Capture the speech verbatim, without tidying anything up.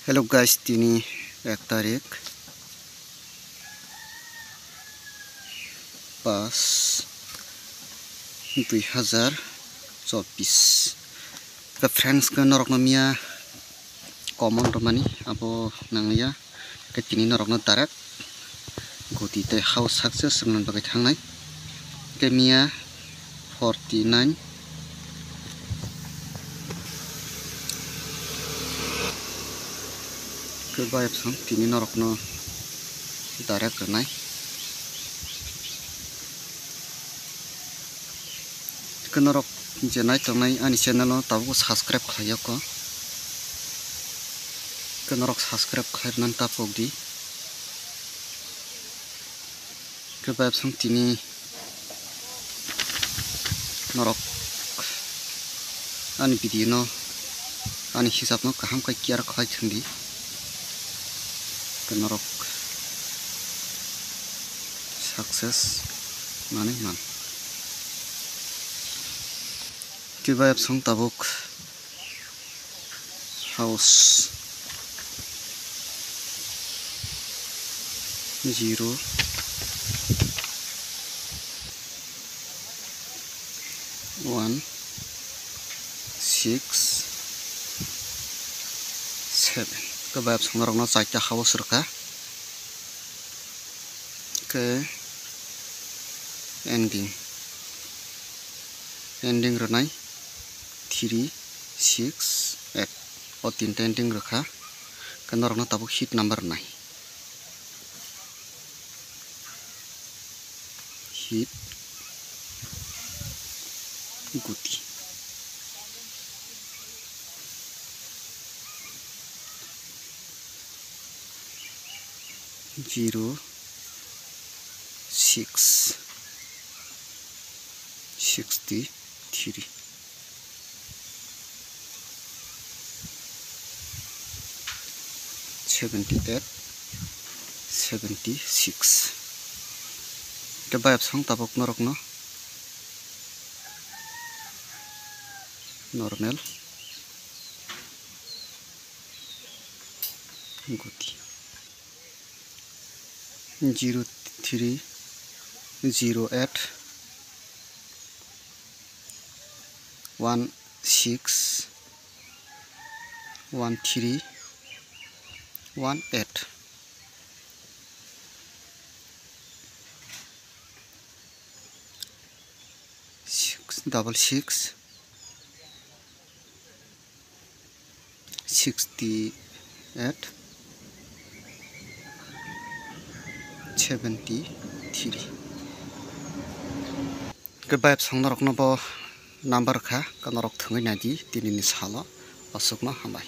Hello guys, tini ek tarik, pas, dui hazar chobbish. Ke friends, ke norokno miya comment rwmani abo nangya. Ke tini norokno direct guti tei house success rwna bagwi thangnai. Ke miya forty nine. Ke bayapsong tini norokno direct rwnai. Ke norok je nai tongnai ani channel no tabuk subscribe khlai yokho. Ke norok subscribe khlai rwna ta pok di. Ke bayapsong tini norok ani video no, ani hisab no kaham khe care khlai thwng di. Ke norok success manwi man. Ke bayapsong tabuk house zero one six seven. Ke bayapsong norokno chaita house rwkha. Ke ending, ending rwnai three six eight. O tinta ending rwkha. Ke norokno tabuk hit number rwnai. Hit guti. Zero six sixty three, seventy eight, seventy six. Ke bayapsong tabuk norokno normal guti. Zero three zero eight one six one three one eight. Six double six sixty eight seventy three. Ke bayapsong norokno bo number kha, ke norok thwngwi naidi tinini salo. Aswkno hambai.